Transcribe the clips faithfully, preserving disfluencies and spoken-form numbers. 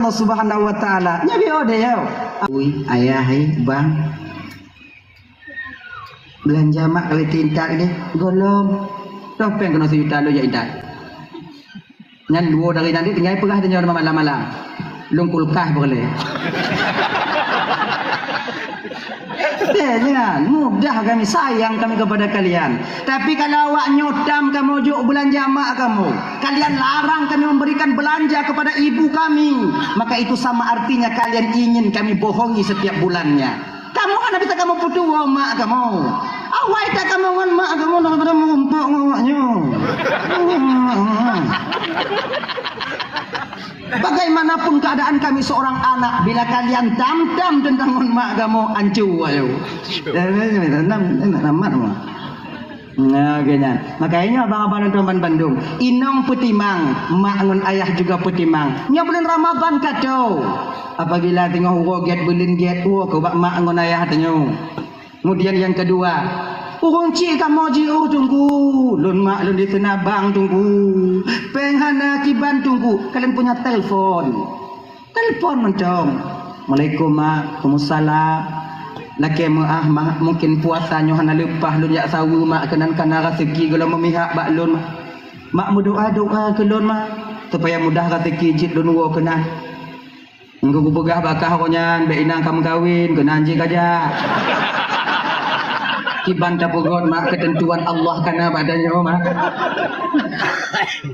Allah Subhanahu wa Taala. Nyabi ode yo. Ui, ayah hai, bang. Belanja mak kali tintak deh. Golom. Toh peng kena sejuta lo ya intat. Nyan dua dari nanti tinggal peugah tanyoe malam-malam. Lung kulkah boleh. Eh, nyan, mudah kami, sayang kami kepada kalian. Tapi kalau awak nyoe tam kamu juk belanja mak kamu, kalian larang kami memberikan belanja kepada ibu kami, maka itu sama artinya kalian ingin kami bohongi setiap bulannya. Kamu hana bisa kamu putuwo mak kamu. Awai tak kamu ngon mak kamu nak pada mumpuk ngon awak nyoe. Bagaimanapun keadaan kami seorang anak, bila kalian tam-tam tentang ngon mak kamu, ancu ayo. Tenang, tenang, amat mah. Nah, oke nyan. Makanya abang-abang nonton ban bandung. Inong peutimang, mak ngon ayah juga peutimang. Nyoe bulan Ramadan kato. Apabila teungoh uroe gét buleuen gét, uroe keu bak mak ngon ayah tanyoe. Kemudian yang kedua, ureueng cit kamoe jiôh teungku, lôn mak lôn di Seunabang teungku, péng hana kiban teungku, kalian punya telepon. Telepon mantong. Assalamualaikum mak, waalaikumsalam. Lakée meuah mak, mungkin puasa nyoe hana leupah lôn jak saweue mak, keunan kana raseuki gohlom meumihak bak lôn mak. Mak meudoa-doa keu lôn mak, supaya mudah raseuki jeuet lôn woe keunan. Engkau kupeugah bak kah uroe nyan, bék inong ka meukawen, keunan jih kajak. Kiban tapeugot mak, keuteuntuan Allah kana bak tanyoe mak.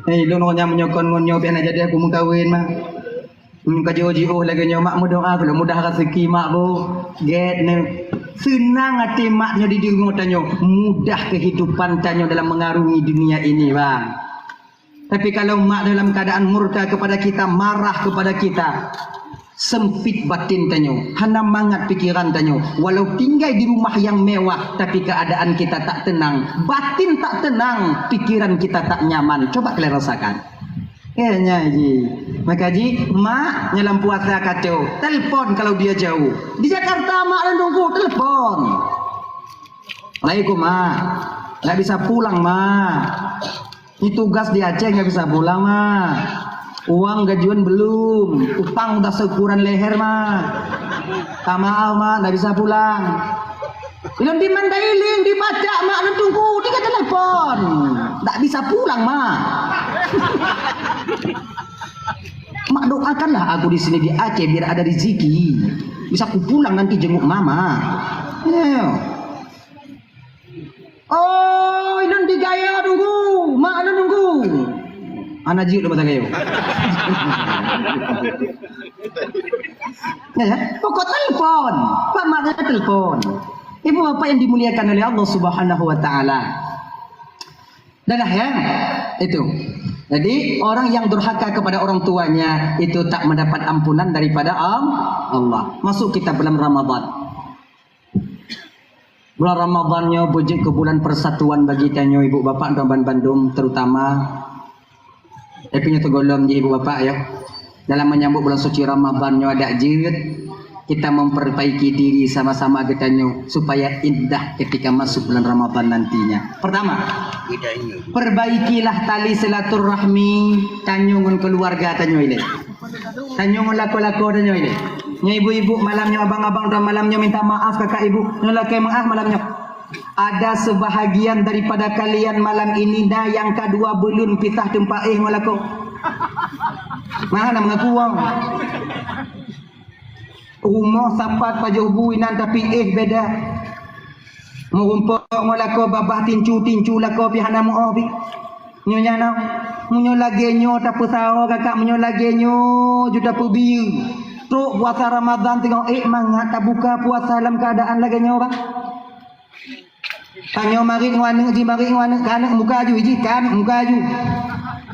Hei, lôn uroe nyan meunyoe kon ngon nyoe bék na jadi aku meukawen mak. Meunyoe ka jiôh-jiôh lagée nyoe mak, meudoa keu lôn mudah raseuki mak boh. Gét neuh. Seunang até mak nyoe dideungoe tanyoe, mudah kehidupan tanyoe dalam mengarungi dunia ini bang. Tapi kalau mak dalam keadaan murka kepada kita, marah kepada kita, sempit batin tanyoe, hana mangat pikiran tanyoe. Walau tinggai di rumah yang mewah, tapi keadaan kita tak tenang, batin tak tenang, pikiran kita tak nyaman. Coba kalian rasakan. Eh, nyai ji. Maka ji, mak nyalam puasa kacau. Telepon kalau dia jauh. Di Jakarta mak lôn tunggu, telepon. Assalamualaikum mak. Nggak bisa pulang mak. Ini tugas di Aceh nggak bisa pulang, Mak. Uang gajian belum, utang udah seukuran leher, Mak. Minta maaf, Mak, nggak bisa pulang. Ilôn di Mandailing, di Pacak, Mak, lôn tunggu, tiga telepon. Nggak bisa pulang, Mak. Mak, doakanlah aku di sini di Aceh biar ada rezeki. Bisa ku pulang nanti jenguk Mama. Ya. Oh, ilôn di Gayo tunggu, mak lôn tunggu. Ana jeuet lôn masa Gayo. Ya, ya. Pokok telepon. Pak mak saya telepon. Ibu bapak yang dimuliakan oleh Allah Subhanahu wa taala. Dah lah ya. Itu. Jadi orang yang durhaka kepada orang tuanya itu tak mendapat ampunan daripada Al-, Allah. Masuk kita bulan Ramadan. Bulan Ramadan nyoe beujeuet keu bulan persatuan bagi tanyoe ibu bapak dan ban bandum, terutama, tapi nyoe teugohlom jih ibu bapak ya. Dalam menyambut bulan suci Ramadan nyoe adak jeuet kita memperbaiki diri sama-sama geutanyoe supaya indah ketika masuk bulan Ramadan nantinya. Pertama, perbaikilah tali silaturahmi tanyoe ngon keluarga tanyoe ilée. Tanyoe ngon lakoe-lakoe tanyoe ilée. Nyoe ibu-ibu malam nyoe, abang-abang dan malam nyoe minta maaf kakak ibu. Nyoe lakée meuah malam nyoe. Ada sebahagian daripada kalian malam ini na nyang ka dua buleuen pisah teumpat éh ngon lakoe. Nah, na meungaku wong. Rumoh sapat pajoh bu inan tapi éh beda. Meurumpok ngon lakoe babah tincu-tincu lakoe pih hana meuoh pih. Nyoe nyan na, meunyoe lagée nyoe tapeusaho kakak, meunyoe lagée nyoe ju tapeubiyeu. Trok puasa Ramadan teungoh ék mangat tabuka puasa lam keuadaan lagée nyoe bang. Tanyoe marit ngon aneuk jih, marit ngon aneuk, ka aneuk muka aju jih, ka aneuk muka aju.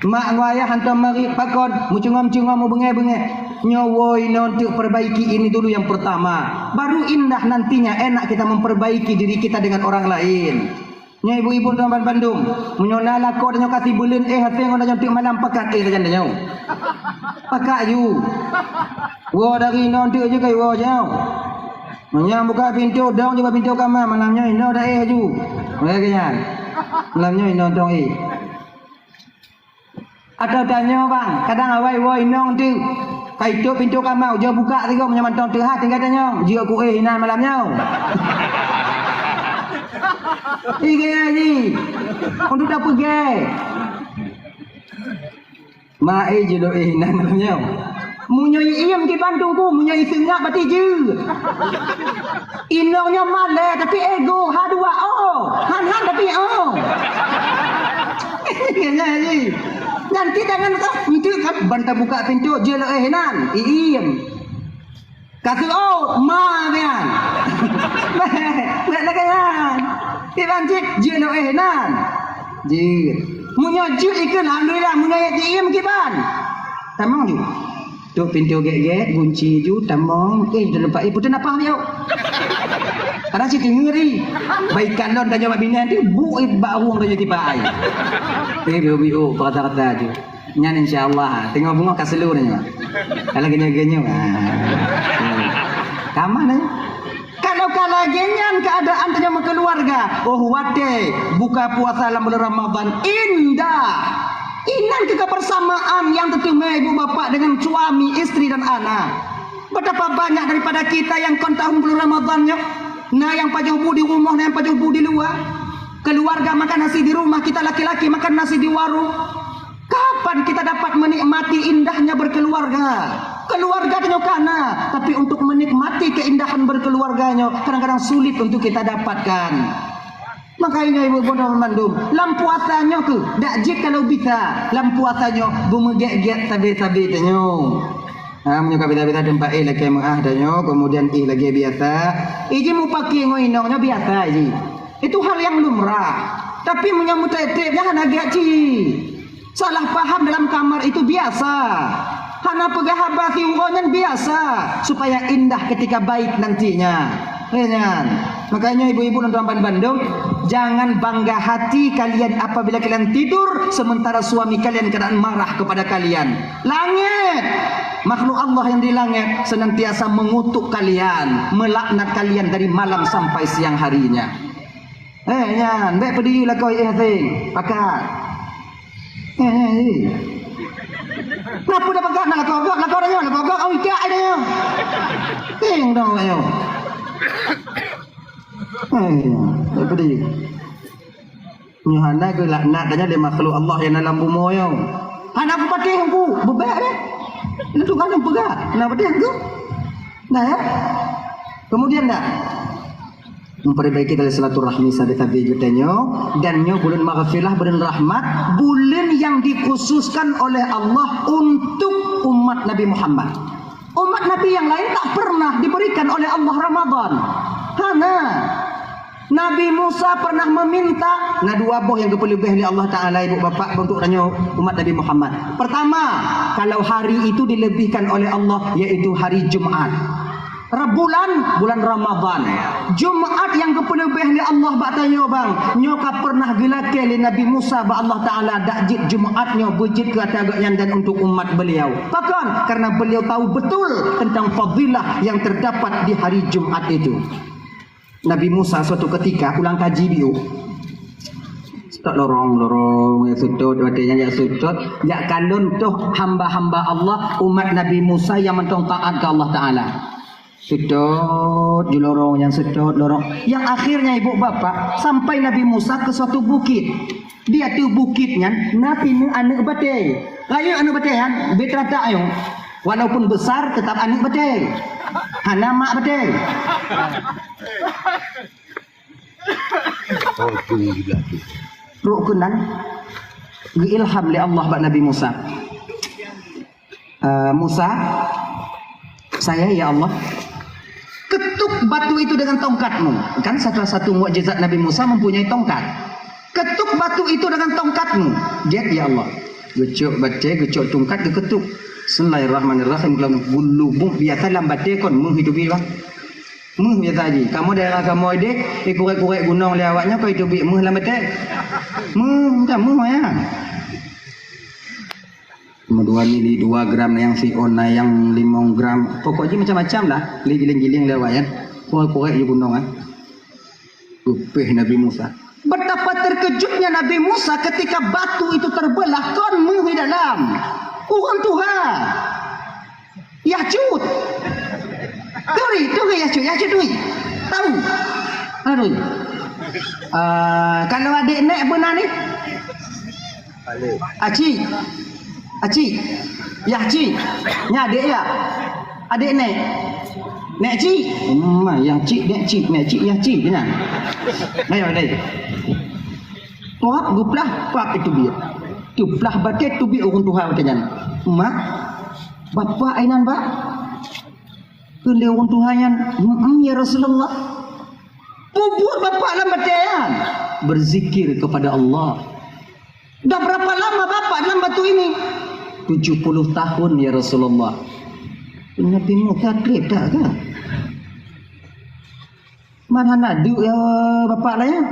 Mak ngon ayah hantom marit pakon, meucungom-cungom, meubeungéh-beungéh. Nyoe woe inoe teuk perbaiki ini dulu yang pertama. Baru indah nantinya enak kita memperbaiki diri kita dengan orang lain. Nyoe ibu-ibu dan ban bandum, meunyoe na lakoe tanyoe ka sibuleuen éh hase ngon tanyoe teuk malam pakat éh sajan tanyoe. Pakat aju. Woe dari inoe teuk ju kai woe jauh. Meunyoe buka pintoe dong juga pintoe kama malam nyoe inoe dah éh aju. Lagée nyan. Malam nyoe inoe dong éh. Atau tanyoe bang, kadang awai woe inong teuk. Hai, tôp pintoe kama, ujoe buka sigoe, meunyoe mantong teuhah tinggai tanyong. Jeuet ku éh inan malam nyoe. Ih, gaya jih. Untuk tapeugèt. Ma, éh, jeuet lôn éh inan malam nyoe. Meunyoe iem kiban teungku, meunyoe iseungap berarti jeuet. Inong nyoe malèe, tapi ego, ha dua, oh. Han-han, tapi oh. Gaya jih. Nanti jangan, oh, enteuk kan, ban tabuka pintoe, jeuet lôn éh inan. Iem. Ka seuôt, ma nyan. Bèk, bèk lagèe nyan. Iban cit, jeuet lôn éh inan. Jeuet. Meunyoe jeuet ikheun, alhamdulillah, meunyoe iem kiban. Tamong ju. Tôp pintoe gèt-gèt, gunci ju, tamong. Éh, di teumpat, éh, putôh napah nyoe. Ada cit teungeuri. Baikan lôn tanyoe bak binéh tu, bu, éh, bak rueng tanyoe tiba ai. Éh, biu-biu, rata-rata ju. Nyan insya Allah, teungoh beungoh ka seuleu nyoe. Kalau geunyok-geunyok, ah. Ka aman nyoe. Kalau ka lagèe nyan keuadaan tanyoe meukeuluwarga, oh watèe buka puasa lam bulan Ramadhan, indah. Inan keuh kebersamaan nyang teuteumé ibu bapak dengan suami, istri dan anak. Betapa banyak daripada kita yang kon tahun bulan Ramadhan nyoe, na nyang pajoh bu di rumoh, na nyang pajoh bu di luwa. Keluarga makan nasi di rumah, kita laki-laki makan nasi di warung. Kapan kita dapat menikmati indahnya berkeluarga? Keluarga tanyoe ka na, tapi untuk menikmati keindahan berkeluarga nyoe kadang-kadang sulit untuk kita dapatkan. Makanya ibu-ibu dan mandum, lam puasa nyoe keuh, dak jeuet kalau bisa, lam puasa nyoe beumeugèt-gèt sabe-sabe tanyoe. Ha, meunyoe ka bisa-bisa teumpat éh lakèe meu'ah tanyoe, kemudian éh lagèe biasa. Éh jih mupakè ngon inong nyoe biasa jih. Itu hal yang lumrah. Tapi meunyoe meutrép-trép, nyan hana gèt cit. Salah paham dalam kamar itu biasa. Hana peugah haba siuroe nyan biasa, supaya indah ketika baik nantinya. Eh, nyan. Makanya ibu-ibu dan tuan-tuan bandum, jangan bangga hati kalian apabila kalian tidur sementara suami kalian keadaan marah kepada kalian. Langit, makhluk Allah yang di langit senantiasa mengutuk kalian, melaknat kalian dari malam sampai siang harinya. Eh, nyan, bèk peudiyeu lakoe éh asèng. Pakat. Eh, eh, eh. Kenapa dah pakat nak lakoe agam? Lakoe dah nyoe, lakoe agam, awak ikak dah nyoe. Teng dong awak nyoe. Eh, bèk peudiyeu. Nyoe hana geulaknat dah nyan lé makhluk Allah nyang na lam bumoe nyoe. Hana kupatéh ku, beubèk deh. Itu kan nyang peugah. Hana patéh ku. Nah, ya. Kemudian dah. Memperbaiki tali silaturahmi sabe-sabe geutanyoe, dan nyoe buleuen maghfirah, buleuen rahmat, buleuen nyang dikhususkan oleh Allah untuk umat Nabi Muhammad. Umat Nabi yang lain tak pernah diberikan oleh Allah Ramadan. Hana. Nabi Musa pernah meminta, na dua boh nyang geupeuleubeh lé Allah Taala, ibu bapak, untuk tanyoe umat Nabi Muhammad. Pertama, kalau hari itu dilebihkan oleh Allah, yaitu hari Jumat. Ra-, bulan, bulan Ramadan. Jumat nyang geupeuleubeh lé Allah bak tanyoe bang, nyoe ka pernah geulakèe lé Nabi Musa bak Allah Taala, dak jeuet Jumat nyoe beujeuet keu ata gobnyan dan untuk umat beliau. Pakon? Karena beliau tahu betul tentang fadilah yang terdapat di hari Jumat itu. Nabi Musa suatu ketika pulang kaji biôh. Seutôt lorong, lorong, ya seutôt, watèe nyan ya seutôt. Jak kalon toh hamba-hamba Allah, umat Nabi Musa nyang mantong taat keu Allah Taala. Seutôt, ju lorong, nyang seutôt, lorong. Nyang akhirnya, ibu bapak, sampai Nabi Musa ke suatu bukit. Di ateueh bukit nyan, na sineuk aneuk batèe. Rayeuk aneuk batèe nyan, bèk teuratak nyoe. Walaupun besar, tetap aneuk batèe. Hana mak batèe. Oh, tu juga tu. Rot keunan, geuilham lé Allah bak Nabi Musa. Eh, Musa, saya, ya Allah, ketuk batu itu dengan tongkatmu. Kan salah satu mukjizat Nabi Musa mempunyai tongkat. Ketuk batu itu dengan tongkatmu. Gèt, ya Allah. Geucok batèe, geucok tongkat, geuketuk. Bismillahirrahmanirrahim. Geulubôk biasa lam batèe kon meuh itu bak. Meuh biasa jih. Kamoe daerah kamoe deh, eh, kurek-kurek gunong lé awaknyan kon itu bak meuh lam batèe. Meuh, macam meuh ya. Meudua mili dua gram, na nyang siôn, na nyang limong gram. Pokok jih macam-macam lah. Lé giléng-giléng lé awaknyan. Kurek-kurek di gunong, eh. Geupéh Nabi Musa. Betapa terkejutnya Nabi Musa ketika batu itu terbelah, kon meuh di dalam. Ureueng tuha. Yah Cut. Turi, turi Yah Cut, Yah Cut turi. Tahu? Ha, turi. Ah, kalau adik nek beuna ni? Acik. Acik. Yah Cik. Nya adik ya? Adik nek. Nek Cik. Hmm, yang Cik, nek Cik, nek Cik, Yah Cik, kan? Ayo, dai. Pap geuplah, pap itu biet. Tuplah batée teubiet ureuëng tuha watée nyan. "Mak, bapak inan, Pak?" Kheun lé ureuëng tuha nyan, "Heeh, ya Rasulullah." "Peue buet bapak lam batée nyan?" "Berzikir kepada Allah." "Dah berapa lama bapak dalam batu ini?" "Tujuh puluh tahun, ya Rasulullah." Nabi Musa treb that ka? Man hana deuk ya bapak lah ya.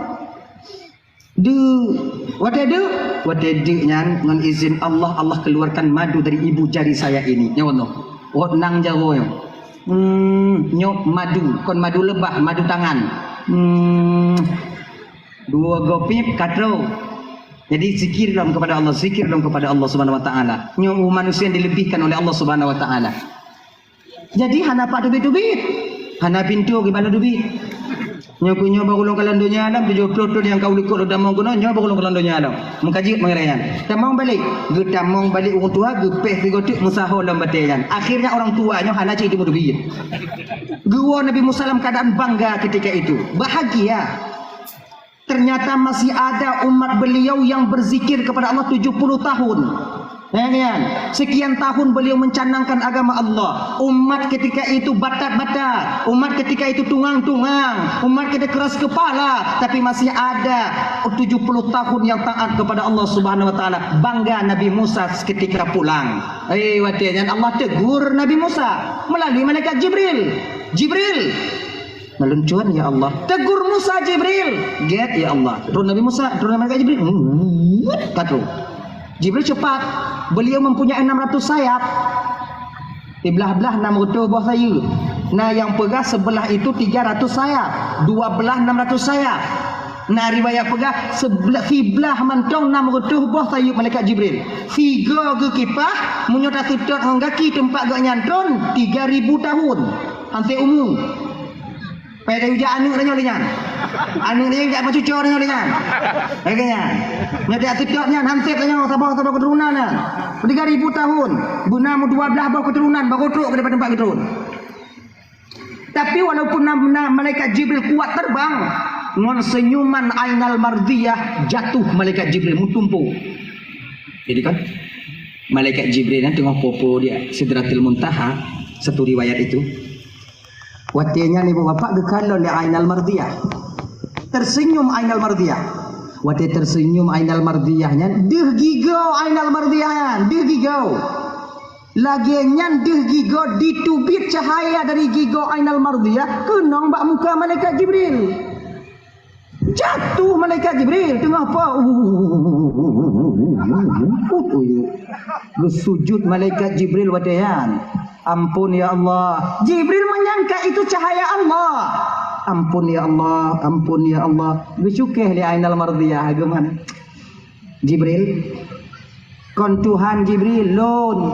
Deuk. Watée deuk, watée deuk nyan ngon izin Allah, Allah keluarkan madu dari ibu jari saya ini. Nyoe noh. Rot nang jaroe nyoe. Hmm, nyoe madu, kon madu lebah, madu tangan. Hmm. Dua gopip katro. Jadi zikir lom kepada Allah, zikir lom kepada Allah Subhanahu wa taala. Nyoe manusia yang dilebihkan oleh Allah Subhanahu wa taala. Jadi hana pat teubiet-teubiet. Hana pintoe geubalot teubiet. Nyoe keu nyoe baru lôn kalon donya lom, tujoh ploh thon nyang ka ulikot lôn tamong keunoe, nyoe baru lôn kalon donya lom. Meukaji meungeuraya nyan. Tamong balek. Geutamong balek ureuëng tuha, geupéh sigoe teuk meusaho lom batée nyan. Akhirnya orang tua nyoe hana cit teumé teubiet. Geuwoe Nabi Musa dalam keadaan bangga ketika itu. Bahagia. Ternyata masih ada umat beliau yang berzikir kepada Allah tujuh puluh tahun. Ya kan? Sekian tahun beliau mencanangkan agama Allah. Umat ketika itu batat-batat. Umat ketika itu tungang-tungang. Umat kita keras kepala. Tapi masih ada tujuh puluh tahun yang taat kepada Allah Subhanahu wa taala. Bangga Nabi Musa ketika pulang. Eh, watée nyan Allah tegur Nabi Musa melalui malaikat Jibril. "Jibril, meluncur ya Allah." Tegur Musa Jibril. Gét ya Allah. Turun Nabi Musa, turun malaikat Jibril. Hmm, ka turun. Jibril cepat. Beliau mempunyai enam ratus sayap. Siblah-blah enam ratus boh sayeup. Nah, yang peugah sebelah itu tiga ratus sayap. Dua belah enam ratus sayap. Nah, riwayat peugah sebelah, siblah mantong enam ratus boh sayeup malaikat Jibril. Sigoe geukipah, meunyoe taseutôt ngon gaki teumpat gobnyan tron tiga ribu tahun. Hansé umu. Pai tayue jak aneuk tanyoe lé nyan. Aneuk tanyoe jak meucuco tanyoe lé nyan. Lagée nyan. Nyoe jak seutôt nyan, hansép tanyoe saboh-saboh keuturonan nyan. Tiga ribu tahun. Beuna meudua blaih boh keuturonan, baru trok keu teumpat geutron. Tapi walaupun na, na malaikat Jibril kuat terbang, ngon senyuman Ainal Mardiyah jatuh malaikat Jibril meutumpôk. Jadi kan, malaikat Jibril nyan teungoh popo di Sidratil Muntaha, satu riwayat itu. Watée nyan ibu bapak geukalon lé Ainal Mardiyah. Tersenyum Ainal Mardiyah. Watée tersenyum Ainal Mardiyah nyan, deuh gigoe Ainal Mardiyah nyan, deuh gigoe. Lagée nyan deuh gigoe diteubiet cahaya dari gigoe Ainal Mardiyah keunong bak muka malaikat Jibril. Jatuh malaikat Jibril teungoh po. Geusujut malaikat Jibril watée nyan. Ampun ya Allah. Jibril menyangka itu cahaya Allah. Ampun ya Allah, ampun ya Allah. Geucukéh lé Ainal Mardiyah geuman. Jibril, kon Tuhan Jibril, lôn.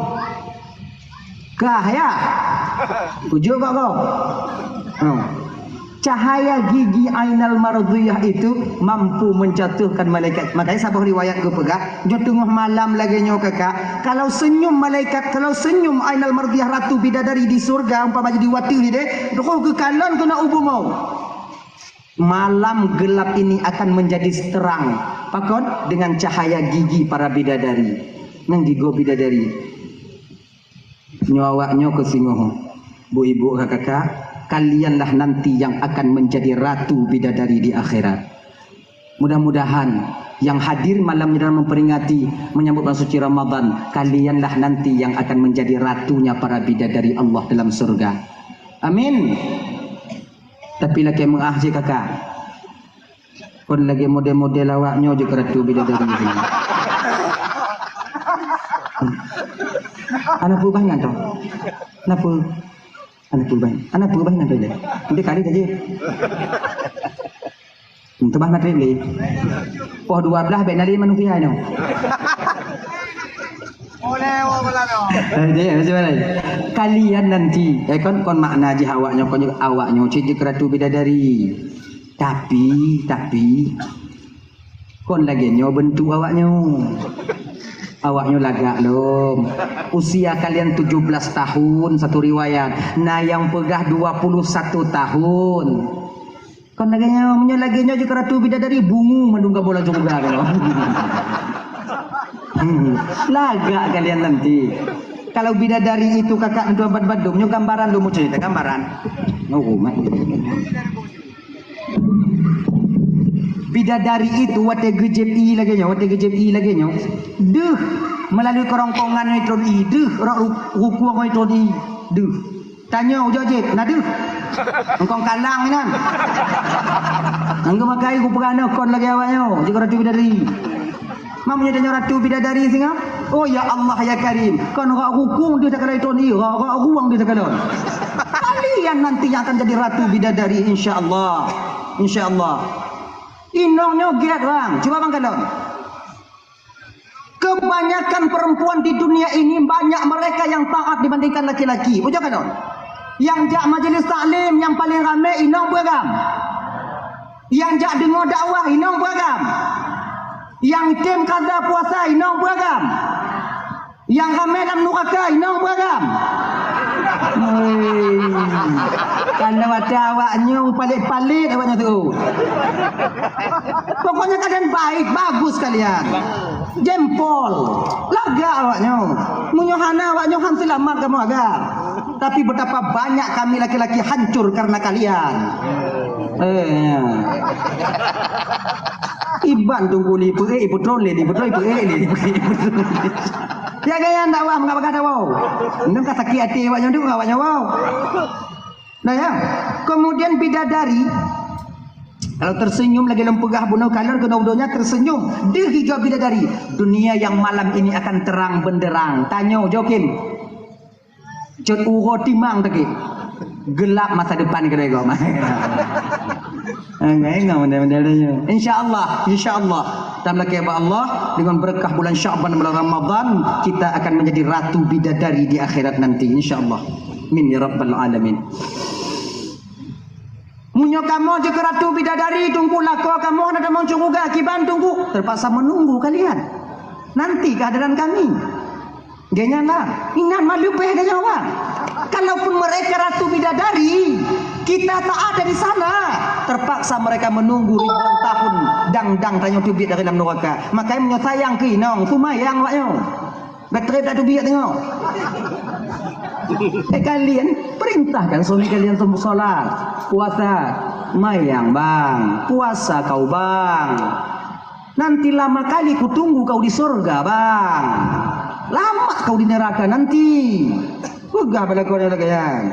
Kah ya? Ujuk kok kau. Hmm. Cahaya gigi Ainal Mardiyah itu mampu menjatuhkan malaikat. Makanya saboh riwayat geupeugah, nyoe teungoh malam lagée nyoe kakak, kalau senyum malaikat, kalau senyum Ainal Mardiyah ratu bidadari di surga, umpama jadi wateuh di deh, roh geukalon keunoe u bumoe. Malam gelap ini akan menjadi terang. Pakon? Dengan cahaya gigi para bidadari. Nang gigoe bidadari. Nyoe awak nyoe keusingoh. Bu ibu kakak, kalianlah nanti yang akan menjadi ratu bidadari di akhirat. Mudah-mudahan yang hadir malam ini dalam memperingati menyambut bulan suci Ramadan, kalianlah nanti yang akan menjadi ratunya para bidadari Allah dalam surga. Amin. Tapi lakée meu'ah cit kakak. Kon lagée model-model awak nyoe jeuet keu ratu bidadari. Hana peue bah nyan tu. Hana peue. Hana peue bah. Hana peue bah nyan tu. Nanti kali saja. Untuk bah na trip lé. Poh dua belas bèk na lé manusia nyoe. Eh, dia, macam mana? Kalian nanti, eh, kon, kon makna jih awak nyoe, kon awak nyoe cit jeuet keu ratu bidadari. Tapi, tapi, kon lagèe nyoe bentuk awak nyoe. Awak nyoe lagak lom. Usia kalian tujuh belas tahun, satu riwayat. Na nyang peugah dua puluh satu tahun. Kon lagèe nyoe, meunyoe lagèe nyoe jeuet keu ratu bidadari, bungu mandum kamoe lam syeuruga keunoe. Hmm, lagak kalian nanti. Kalau bidadari itu kakak nyoe bandum, nyoe gambaran lom, mucoi, gambaran. Oh, mat. Bidadari itu watèe geujieb ié lagèe nyoe, watèe geujieb ié lagèe nyoe. Deuh, meulalu keurongkongan ngon ié tron ié, deuh, rot ru-, rukung ngon ié tron ié, deuh. Tanyoe ujoe jép, na deuh. Engkong kalang inan. Nyang geumakai kupeugah nyoe kon lagèe awak nyoe, jeuet keu ratu bidadari. Meunyoe tanyoe ratu bidadari singoh, oh ya Allah ya Karim, kon rot rukung deuh takalon ié tron ié, rot, rot rueng deuh takalon. Kalian nanti yang akan jadi ratu bidadari, insya Allah. Insya Allah. Inong nyoe gèt bang, cuba bang kalon. Kebanyakan perempuan di dunia ini banyak mereka yang taat dibandingkan laki-laki. Ujoe kalon. Nyang jak majelis taklim nyang paleng ramè inong peue agam. Nyang jak deungö dakwah inong peue agam. Nyang tem kaza puasa inong peue agam. Nyang ramè lam nuraka inong peue agam. Hei. Karena watèe awak nyoe palet-palet awak nyoe tu. Pokoknya kalian baik, bagus kalian. Jempol. Lagak awak nyoe. Meunyoe hana awak nyoe han seulamat kamoe agam. Tapi betapa banyak kami laki-laki hancur karena kalian. Eh, ya. Iban tungguli peuék, ipeutron lé, ipeutron, peuék lé, peuék, ipeutron lé. Ya, gaya ndak wah, mengapa kata wow? Nang ka sakit hati awak nyoe tu, awak nyoe wow. Nah, ya. Kemudian bidadari, kalau tersenyum lagi lom peugah bunoe kalon keunoe donya tersenyum. Deuh ijoe bidadari. Dunia yang malam ini akan terang benderang. Tanyoe, jokim. Cut uroe timang teuke. Gelap masa depan kira-kira. Enggak, enggak, model-model dia. Insya Allah, insya Allah. Kita melakèe bak Allah, dengan berkah bulan Sya'ban, bulan Ramadan, kita akan menjadi ratu bidadari di akhirat nanti, insya Allah. Amin ya rabbal alamin. Meunyoe kamoe jeuet keu ratu bidadari, Teungku, lakoe kamoe hana tamong syeuruga, kiban, Teungku, terpaksa menunggu kalian nanti kehadiran kami. Geuhnyan lah, inan mah leubeh dari awak. Kalaupun mereka ratu bidadari, kita tak ada di sana. Terpaksa mereka menunggu ribuan tahun, dang-dang tanyoe teubiet dari dalam neraka. Makanya meunyoe sayang keu inong, seumayang awak nyoe. Betul tak teubiet tengok. Eh, kalian perintahkan suami kalian untuk sholat, puasa, mayang bang, puasa kau bang. Nanti lama kali kutunggu kau di sorga, bang. Lama kau di neraka nanti. Peugah bak lakoe lagèe nyan.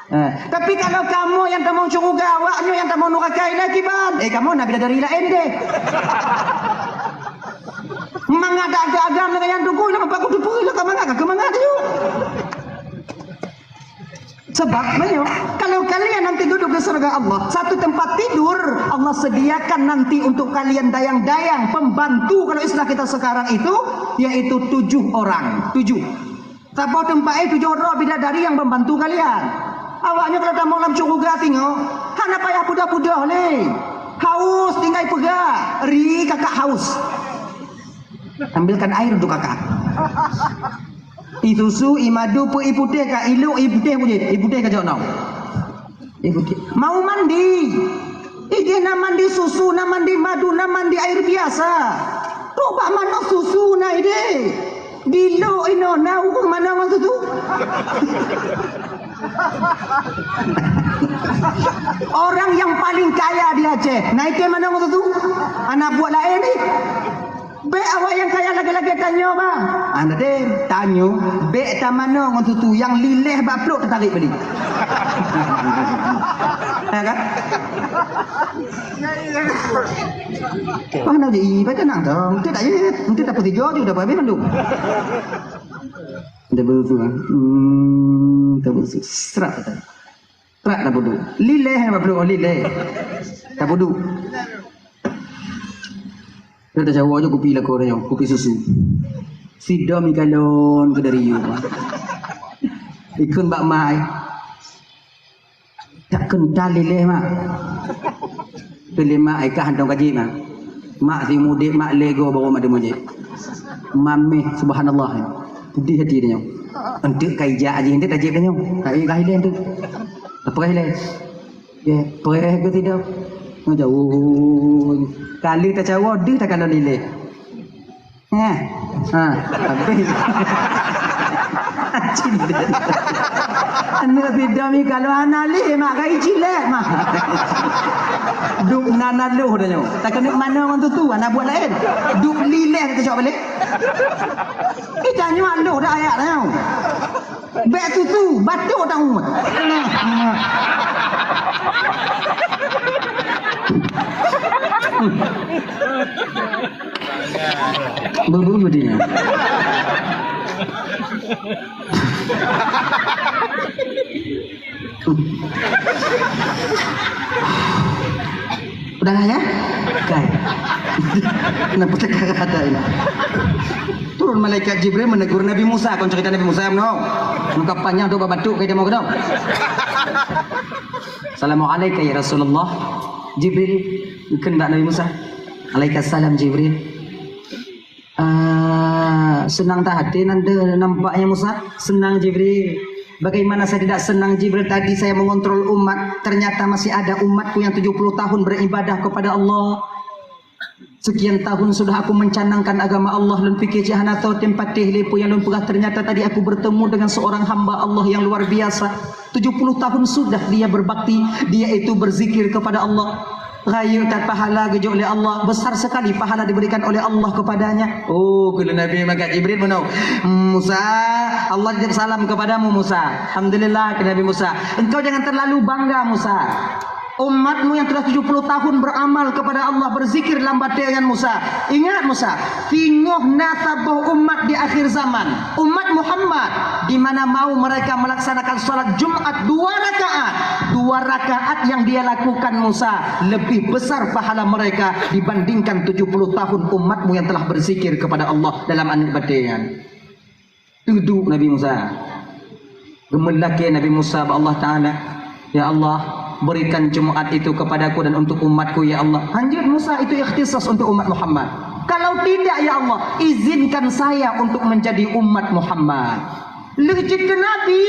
Eh, tapi kalau kamoe nyang tamong syeuruga, awak nyoe nyang tamong nuraka, ilah kiban. Eh, kamoe na bidadari laén deh. Mangat dak agam lagèe nyan, Teungku, ilah bapak kuteupeu, ilah ka mangat, ka mangat tu. Sebab meunyoe, kalau kalian nanti duduk di surga Allah, satu tempat tidur Allah sediakan nanti untuk kalian dayang-dayang, pembantu kalau istilah kita sekarang itu, yaitu tujuh orang. Tujuh. Saboh teumpat, eh, tujoh droe bidadari nyang membantu kalian. Awaknyoe kalau tamong lam syeuruga singoh, hana payah peudoh-peudoh lé. Haus tinggai peugah, "Ri, kakak haus." Ambilkan air untuk kakak. Isusu, imadu, peu iputéh ka, iluk iputéh puji, iputéh ka jok nong. Iputéh. Mau mandi. Idéh na mandi susu, na mandi madu, na mandi air biasa. Trok bak manok susu na idéh. Dilok inoe na ureueng manok ngon susu. Orang yang paling kaya di Aceh, na item manok ngon susu. Anak buah lain ni. Bèk awak nyang kaya lagèe-lagèe tanyoe, bang. Hana tem, tanyoe bèk tamanoe ngon tutu nyang lileh bak plôk teutarek bali. Ya kan? Mana je ibai tenang dong. Tidak ya, nanti tak pasti jujur dah habis mandum. Dah betul, ah. Hmm, tak betul. Serak kata. Trak tabudu. Lileh, Abah Blue, lileh. Tabudu. Dia dah jawab je kupi lakoe dia, kupi susu. Sidom ikalon keu dari yue. Ikheun bak mak ai. Tak kental lileh mak. Pilih mak ai kah hantong kaji mak. Mak si mudik mak lego baru mak deungo jih. Mameh subhanallah. Pedih hati dia nyoe. Enteuk ka ijak aja enteuk tajak dia nyoe. Ka ijak ileh enteuk. Apa ileh? Ya, pereh ke tidak? Ngejauh. Kali tacawa deh takalon lileh. Eh, ha, habis. Cilet. Aneuk sidom ni kalau hana lé mak gai cilet mah. Dup nan aloh dah nyoe. Tak kena mana orang tu tu, anak buat lain. Dup lileh tu cok balik. Kita nyoe aloh dah ayat dah nyoe. Bèk susu, batuk tak umat. Bebu dia. Udah lah ya? Kai. Kenapa sekarang ada ini? Turun malaikat Jibril menegur Nabi Musa. Kon cerita Nabi Musa meunoe. Muka panjang tu batuk kai dia mau kedong. Assalamualaikum ya Rasulullah. Jibril, kendak Nabi Musa. Alaikassalam Jibril. Ah, senang tak hati nanti nampaknya Musa? Senang Jibril. Bagaimana saya tidak senang Jibril? Tadi saya mengontrol umat, ternyata masih ada umatku yang tujuh puluh tahun beribadah kepada Allah. Sekian tahun sudah aku mencanangkan agama Allah, lôn pikir cit hana tho tem patéh lé peue nyang lôn peugah, ternyata tadi aku bertemu dengan seorang hamba Allah yang luar biasa. Tujuh puluh tahun sudah dia berbakti, dia itu berzikir kepada Allah. Rayeuk that pahala geujok lé Allah, besar sekali pahala diberikan oleh Allah kepadanya. Oh, kheun Nabi malaikat Jibril meunoe, "Musa, Allah titip salam kepadamu Musa." "Alhamdulillah," kheun Nabi Musa. "Engkau jangan terlalu bangga Musa. Umatmu yang telah tujuh puluh tahun beramal kepada Allah, berzikir dalam batèe nyan Musa. Ingat Musa, singoh na saboh umat di akhir zaman, umat Muhammad, di mana mau mereka melaksanakan salat Jumat dua rakaat. Dua rakaat yang dia lakukan Musa lebih besar pahala mereka dibandingkan tujuh puluh tahun umatmu yang telah berzikir kepada Allah dalam aneuk batèe nyan." Teuduek Nabi Musa. Geumeulakèe Nabi Musa bak Allah Taala, "Ya Allah, berikan Jumat itu kepadaku dan untuk umatku, ya Allah." Hanjeuet Musa itu ikhtisas untuk umat Muhammad. "Kalau tidak, ya Allah, izinkan saya untuk menjadi umat Muhammad." Lheueh jeuet keu nabi,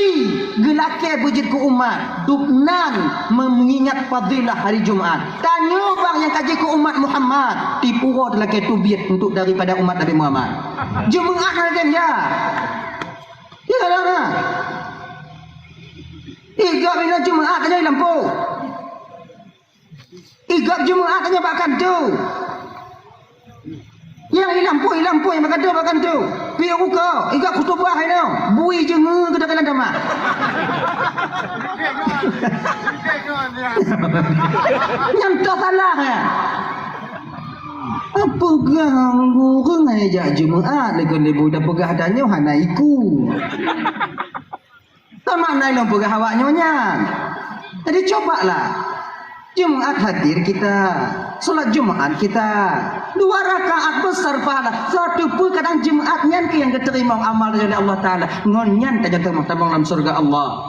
geulakèe beujeuet keu umat, dubnan mengingat fadilah hari Jumat. Tanyoe bang nyang ka jeuet keu umat Muhammad, tipu ho lakèe teubiet untuk daripada umat Nabi Muhammad. Jeumaat hana dem ya. Ya lah. Igab ina Jeumaat aja lampu. Igab Jeumaat aja bak kanto. Yang ilampu, ilampu yang bak kanto, bak kanto. Piye buka, igab khutubah ina. Bui jengu ke dalam dama. Nyang tak salah ya. Apa ganggu ureueng jak Jumaat lagu lebu dah peugah tanyoe hana iku. Sama na ilong peugah awak nyoe nyan. Jadi cobalah. Jumaat hadir kita, salat Jumaat kita. Dua rakaat besar pahala. Satu pun kadang Jumaat nyan ke yang diterima amal dari Allah Taala. Ngon nyan tajak tamong dalam surga Allah.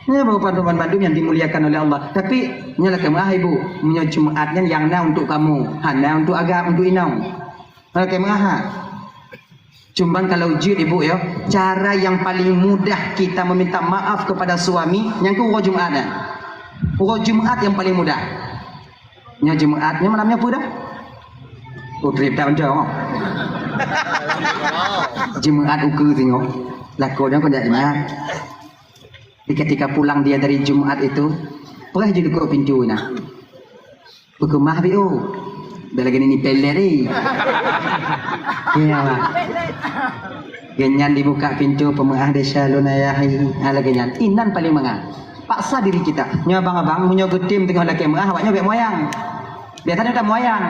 Ini merupakan teman bandum yang dimuliakan oleh Allah. Tapi nyoe lakèe meuah ibu, meunyoe Jumaat nyan yang na untuk kamu, hana untuk agak untuk inong. Lakèe meuah. Cuman kalau jeuet ibu ya, cara yang paling mudah kita meminta maaf kepada suami, nyang keu uroe Jumaat nyan. Uroe Jumaat yang paling mudah. Nyoe Jumaat, nyoe malam nyoe peue dah? Oh, trip dah macam. Jumaat ukeue tengok. Lakoe nyoe kau jak ingat. Di ketika pulang dia dari Jumaat itu, peurah je dukuk pintu nah. Peukeumah biu. Dah lagi ni pelet ni. Ya. Genyan dibuka pintu peumeurah desya lôn ayah. Ha lagi nyan. Inan paling mangat. Paksa diri kita. Nyoe abang-abang meunyoe geutem teungoh lakèe meurah awak nyoe bèk moyang. Biasanya tak moyang.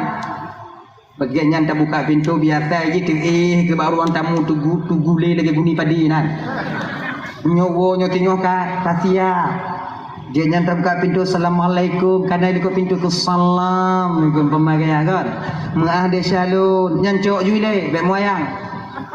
Bagian nyan tabuka pintu biasa jih teuéh keu bak ruang tamu tugu, tugulé lagèe guni padi nyan. Nyoe woe nyoe teungoh ka tasia. Jih nyan tabuka pintu, "Assalamualaikum." Kana dikeue pintu keu salam, ngon peumagaya kan. "Meuah desya lôn." Nyan cok jui lé, bèk moyang.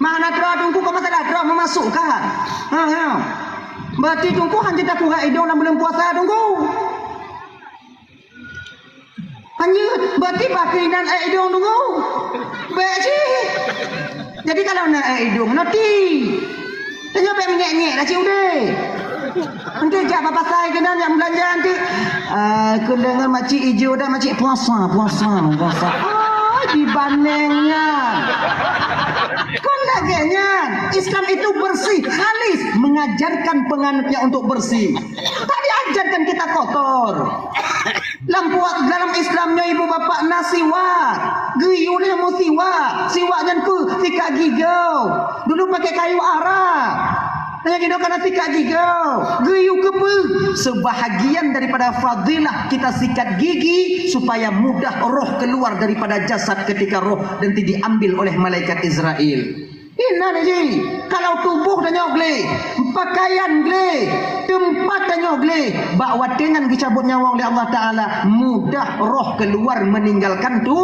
Mana troh Teungku, kok masalah troh meumasuk ka? Ha, ha. Berarti Teungku hana takurat idong lam buleuen puasa Teungku. Hana, berarti pakri nan air idong Teungku. Baik cit. Jadi kalau na air idong, nanti. Tanyoe bèk meungék-ngék dah cit udeh. Nanti jak bak pasai keunan jak meubelanja nanti. Ah, keudeungon makcik ijo dah makcik puasa, puasa, puasa. Oh, dibandeng nyan. Kon lagèe nyan. Islam itu bersih, khalis, mengajarkan penganutnya untuk bersih. Tak diajarkan kita kotor. Lam puas dalam Islam nyoe ibu bapak na siwak. Geuyue nyoe meusiwak. Siwak nyan keuh sikat gigau. Dulu pakai kayu ara. Tanyoe jinoe kana sikat gigau. Geuyue keupeue? Sebahagian daripada fadilah kita sikat gigi supaya mudah roh keluar daripada jasad ketika roh nanti diambil oleh malaikat Israel. Inan jih, kalau tuboh tanyoe gleh, pakaian gleh, teumpat tanyoe gleh, bak watèe nyan geucabot nyawöng lé Allah Taala, mudah roh keluar meninggalkan tu.